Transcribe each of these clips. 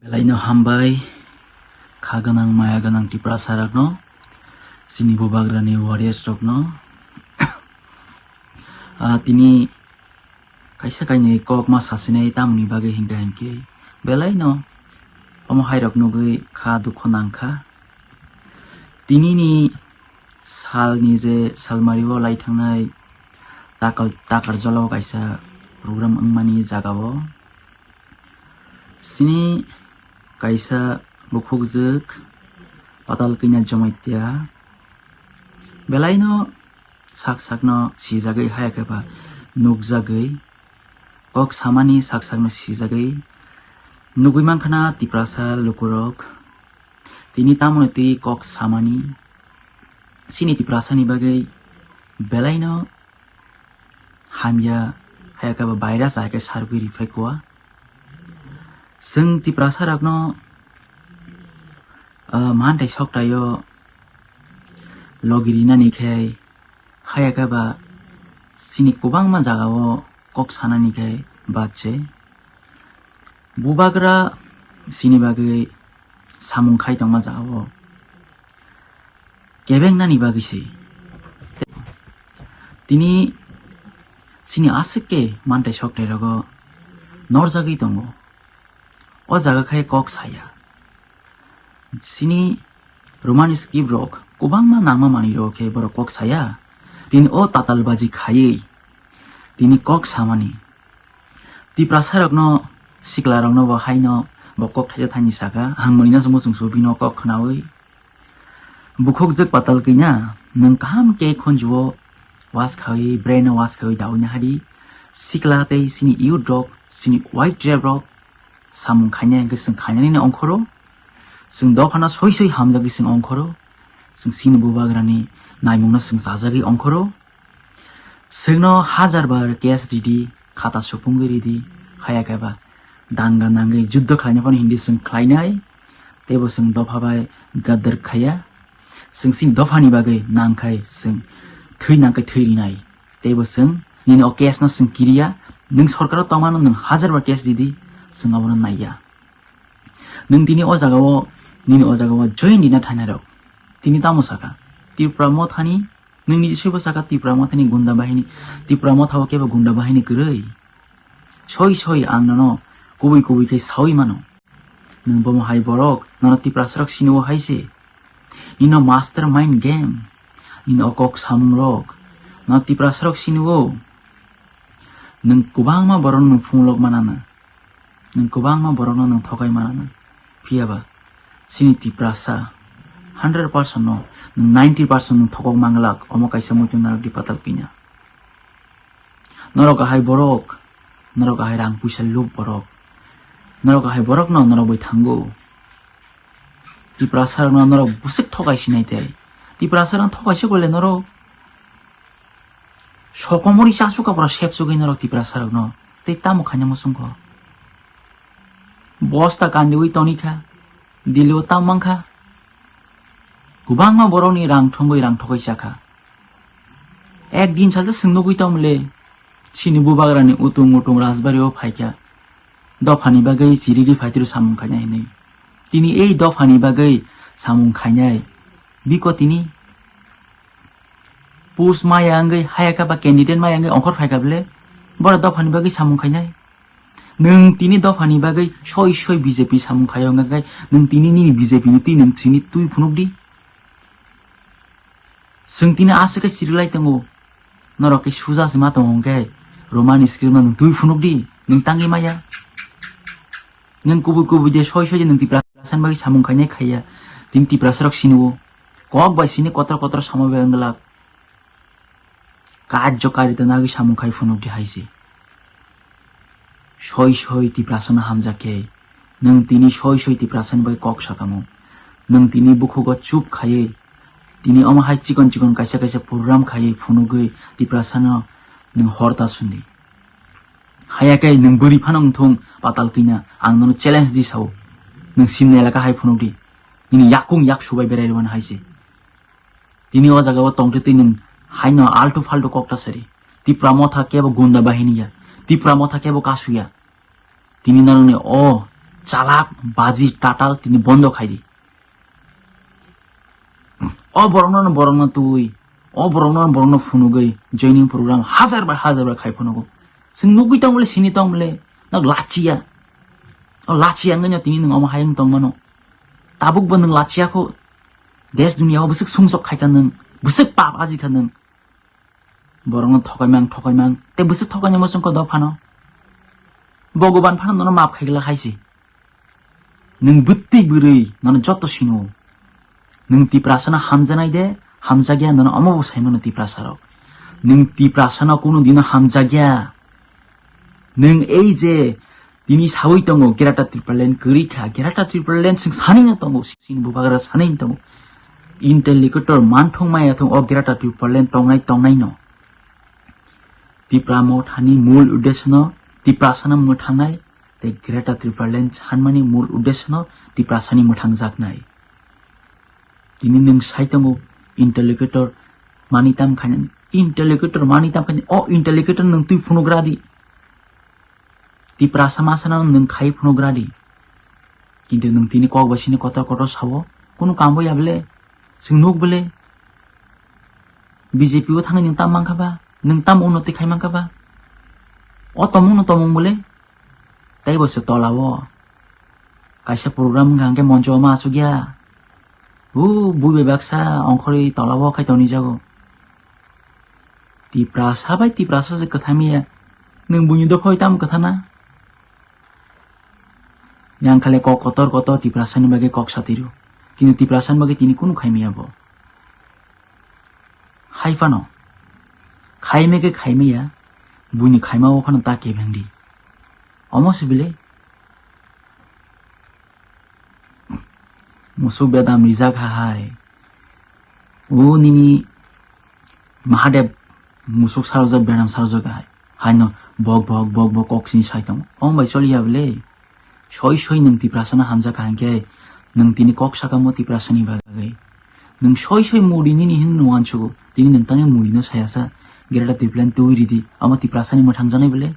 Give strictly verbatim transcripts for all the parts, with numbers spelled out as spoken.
Belai no hambai, kha gwnang, maya gwnang Tiprasa rokno, chini bubagrani warriors rokno. Ah, tini kaisa kainwi kok ma sasinai tamoni bagwi hinkha hinkhe belai no omo hai rok nugwi kha dukhu nangkha. Tini ni sal ni je salmari o lai thangnai takal, takar jala o kaisa program wngmani jaga o. Sini kaisa bukhukjwk Patal Kanya Jamatia belai no sak sak no sijagwi haya khe ba nukjagwi kok samani sak sak no sijagwi nugwi mankha na Tiprasa lukurok tini tamo no twi kok samani chini Tiprasa ni bagwi belai no hamya, haya khe ba virus hai khe sargwi rifai kua. Chwng Tiprasa rokno, ah, manthai soktaio logi rinani khe haya khe ba chini kwbangma jagao kok sanani khe bache. Bubagra chini bagwi samung khai tongma jagao kebengnani bagwi se. Tini chini aswk khe manthai sokthai rogo norjagwi tongo. O jaga khai kok saya. Chini Roman script rok kwbangma nangma manwi rok khe borok kok saya. Tini o tatalbaji khaiwi tini kok samani. Tiprasa rokno, sikla rokno bo haino bo kok thaisa thani saka, ang mwnwi no chwngmo chwngsu bino kok khnawi. Bukhukjwk Patal Kanya, nwng kaham khe khunjuo wash khawi, brain no wash khawi daui nahadi. Sikla tei chini youth rok, chini white tribe rok samung khainai hwnkhe chwng khainani ongkhoro. Chwng dophano soi soi hamjagwi chwng ongkhoro. Chwng chini bubagrani naimungno chwng chajagwi ongkhoro. Chwngno hajar bar case ridi, khata supungwi ridi, haya khe ba danga nangwi juddho khlaina phano hindi chwng khlainai, teibo chwng dopha bai gadar khaya. Chwng chini dophani bagwi nangkhai chwng thwi nangkhai thwi rinai, teibo chwng nini o case no chwng kiriya, nwng sorkaro tongmano nwng hajar bar case ridi, chwng abono naiya. Nwng tini o jagao, nini o jagao join rina thanai rok. Tini tamo saka, Tripura mothani Nwng niji soibo saka Tipra Mothani gunda bahini, Tipra Mothao kebo gunda bahini kwrwi. Soi soi ang nono kubui kubui khe saui mano. Nwng bomo hai borok, nono Tiprasarok sinio hai se. Nino master mind game. Nino o kok samung rok. No Tiprasarok sinio. Nwng kwbangma borok nwng phunglok manana. Nwng kwbangma borokno nwng thokai manana. Phiya ba, chini Tiprasa hundred percent no nwng ninety percent nwng thokok manglak, omo kaisa muitu narwk di Patal Kanya. Norok ahai borok, norok ahai rang puisa lub borok. Norok ahai borokno norok bai thango. Tiprasa rokno norok bwswk thokai sinai tei. Tiprasa rok thokai se bole norok. Sokomori chasu kapra sepsugwi norok Tiprasa rokno. Tei tamo khaina muchungkho. Bosta kandiwi tonikha. Dili o tam mankha. Kwbangma borokni rang thwngwi rang thokai chakha. Ek din salsa chwng nugwi tongmole. Chini bubagrani utung utung Rajbari o phaikha. Dophani bagwi chirigwi phaitiro samung khainai hinwi. Tini ei dophani bagwi samung khainai. Biko tini post maya wngwi hayakha ba candidate maya wngwi ongkhor phaikha bole. Bora dophani bagwi samung khainai. Nwng tini dophani bagwi soi soi B J P samung khaio wngkha khe nwng tini nini B J P ni twi nwng chini twi phunuk di. Chwng tini aswk khe chiriklai tongo. Norok khe suja se ma tongo hwnkhe Roman script no nwng twi phunuk di, nwng tangwi maya. Nwng kubui kubui de soi soi de nwng Tiprasa ni bagwi samung khainai khaiya. Tini Tiprasa rok sinio. Kok bai sini kotor kotor samo bai wngwlak. Kajjo kari to nagwi samung khai phunuk di hai se. Soi soi Tiprasa no hamjak khe. Nwng tini soi soi Tiprasa ni bai kok sakamo. Nwng tini bukhugo chup khaiwi. Tini omo hai chikon chikon kaisa kaisa program khaiwi phunugwi Tiprasa no nwng hor ta sundi. Haya khe nwng bwrwi phano wngthung Patal Kanya, ang nono challenge di sao. Nwng simni elaka hai phunuk di. Nini yakung yak subai berai rwmani hai se. Tini o jaga o tongtwi twi nwng haino altu faltu kok ta sari. Tipra motha kebo gunda bahini ya. Tipra motha kebo kasu ya. Tini norokni o chalak, baji, tatal tini bondo khai di. O borokno, borokno twi, o borokno, borokno phunugwi joining program hajar bar, hajar bar khai phunugo. Chwng nugwi tong bole, sini tong bole, nok lachiya. O lachiya wngwi no tini nwng omo hai wng tong mano. Tabuk bo nwng lachiya kho. Des duniya o bwswk sumsok khai kha nwng, bwswk pap aji kha nwng. Borokno thokaimang, thokaimang, tei bwswk thokainai muchung khe dophano. Bhogoban phano nono maaf khai glak hai se. Nwng bwtwi bwrwi nono joto sino. Nwng Tiprasano hamjaknai de, hamjakya nono omo bo saimano Tiprasarok. Nwng Tiprasano kunu dino hamjakya. Nwng ei je tini sawi tongo Greater Tipraland kwrwi kha, Greater Tipraland chwng sanino tongo, chini bubagra sanino tongo. Interlocutor manthung maya thung o Greater Tipraland tongnai tongnaino. Tipra Mothani mul uddesyono Tiprasano mwthangnai, tei Greater Tipraland sanmani mul uddesyono Tiprasani mwthangjaknai. Tini nwng sai tongo interlocutor mani tam khainani, interlocutor mani tam khainani, o interlocutor nwng twi phunugra di. Tiprasa masano nwng khai phunugra di. Kintu nwng tini kok bai sini kotor kotor sao, kunu kambo ya bele? Chwng nuk bele? B J P o thangwi nwng tam mankha ba? Nwng tam unnoti khai mankha ba? O tomung no tomung bele? Tei bo se tola o kaisa program wngkha hwnkhe moncho o ma asukya. O bui bai baksa ongkhorwi tola o khai tongni jago. Tiprasa bai Tiprasa se kwthai maya. Nwng buini dopha bai tamo kwthana? Yang khale kok kotor kotor Tiprasani bagwi kok satiro. Kintu Tiprasani bagwi tini kunu khai maya bo. Hai phano. Khai meke khai maya. Buini khaima o phano ta kebeng di. Omo se bile? Musuk bedam rijak ha hai. O nini Mahadev musuk sarojak, bedam sarojak hai. Haino bok bok bok bok kok sini sai tongo. Omo bai choli ya bele? Soi soi nwng Tiprasano hamjak kha hwnkhe nwng tini kok sakamo Tiprasani bagwi. Nwng soi soi Modi nini hin nuan sugo. Tini nwng tangwi Modi no sayasa. Greater Tipraland twi ridi. Omo Tiprasani mwthangjaknai bele?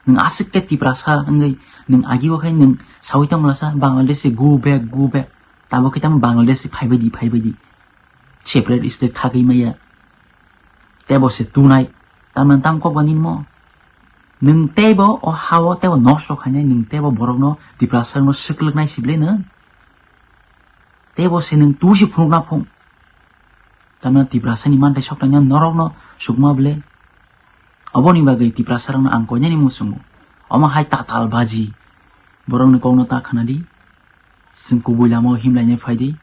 Nwng aswk khe Tiprasa wngwi nwng agi o khai nwng sawi tong mlasa Bangladesh se go back, go back. Tabuk khe tamo Bangladesh se phaibai di, phaibai di. Separate state khagwi maya. Tebo se tunai. Tamni tam kok bani mo. Nwng tebo o ha o tebo nosto khainai, nwng tebo borokno Tiprasa no swklwknai sible nwng. Tebo se nwng tu se phunukna phung. Tamni Tiprasani manthai soknaino norokno sukma bele. Oboni bagwi Tiprasarokno ang koinani muchungo. Omo hai tatal baji. Borokni kokno ta khwnadi. Chwng kubui lamao himlainai phaidi.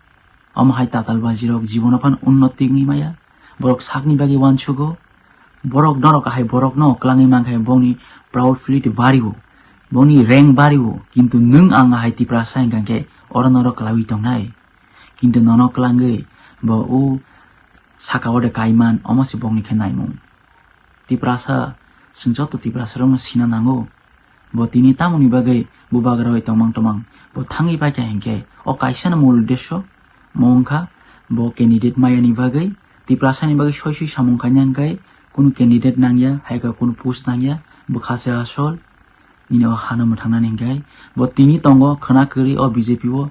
Omo hai tatal bajirok jibono phano unnoti wngwi maya. Borok sakni bagwi uansugo. Borok norok hai borokno klangwi mankha bongni proud feel bario. Bongni rank bario. Kintu nwng ang hai Tiprasa hwnkha khe oro norok kwlawi tongnai. Kintu nono klangwi bo o saka o de kaiman, omo se bongni khe naimung. Tiprasa, chwng joto Tiprasarokno sina nango. Bo tini tamoni bagwi bubagra bai tongmang tongmang. Bo thangwi paikha hinkhe o kaisano mul uddesyo, mo wngkha bo candidate mayani bagwi, Tiprasani bagwi soi soi samung khaina hinkhe kunu candidate nangya, haikhe kunu post nangya, bwkha se asol, nini o hano mwthangnani hinkhe bo tini tongo khwna kwrwi o B J P o.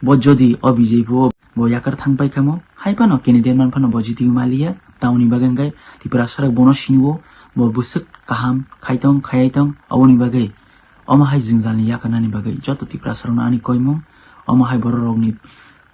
Bo jodi o B J P o bo yakar thang pai khamo, hai phano candidate man phano bo jiti maliya, tamoni bagwi hwnkhe Tiprasarok bono sinio, bo bwswk kaham khai tong, khayai tong, aboni bagwi omo hai jwngjalni yakarnani bagwi joto Tiprasarokno ani koimung, omo hai bororokni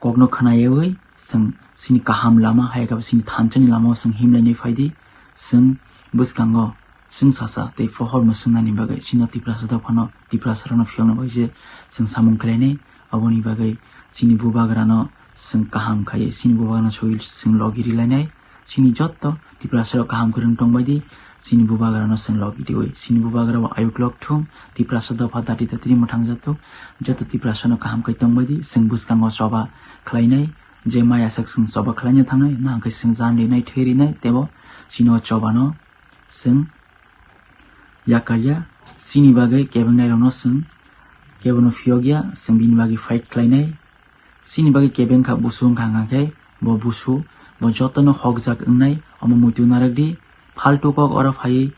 kokno khwnayawi chwng chini kaham lama, hai khe chini thanchani lamao chwng himlainai phaidi, chwng bwskango chwng sasa tei pohor mwswngnani bagwi chini Tiprasa dophano Tiprasarokno phiyokna bagwi se chwng samung khlainai. Aboni bagwi chini bubagrano chwng kaham khai, chini bubagrano soi chwng logi rilainai. Chini jotto Tiprasarok kaham kwrwng tongbaidi, chini bubagrano chwng logi riwi, chini bubagrabo ayuk lok thung, Tiprasa dopha dati datini mwthang jatuk, joto Tiprasano kaham khai tongbaidi, chwng bwskango choba khlainai, je maya sak chwng choba khlaina thangnai, nahwnkhe chwng jan rinai, thwi rinai, teibo chini o chobano chwng yakarya, chini bagwi kebengnairokno chwng kebono phiyokya, chwng bini bagwi fight khlainai. Chini bagwi kebeng kha busu wngkha, hwnkha khe bo busu, bo jotono hokjak wngnai, omo muitu narwkdi. Faltu kok oro phaiwi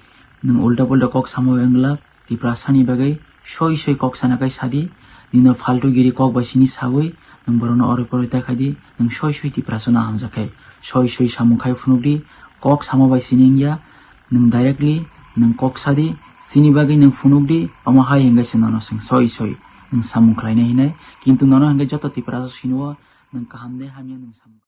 nwng ulta pulta kok samwi wng glak, Tiprasani bagwi Soi soi kok sana kai sadi, nino faltu giri kok bai sini sawi, nwng borokno oroi poroi ta khaidi, nwng soi soi Tiprasa no hamjak khe. Soi soi samung khai phunukdi, kok samo bai sini wngya, nwng directly, nwng kok sadi, sini bagwi nwng phunukdi, omo hai hwnkhe se nono swng soi soi, nwng samung khlainai hinai, kintu nono hwnkhe joto Tiprasa sinio, nwng kaham de hamya nwng samung.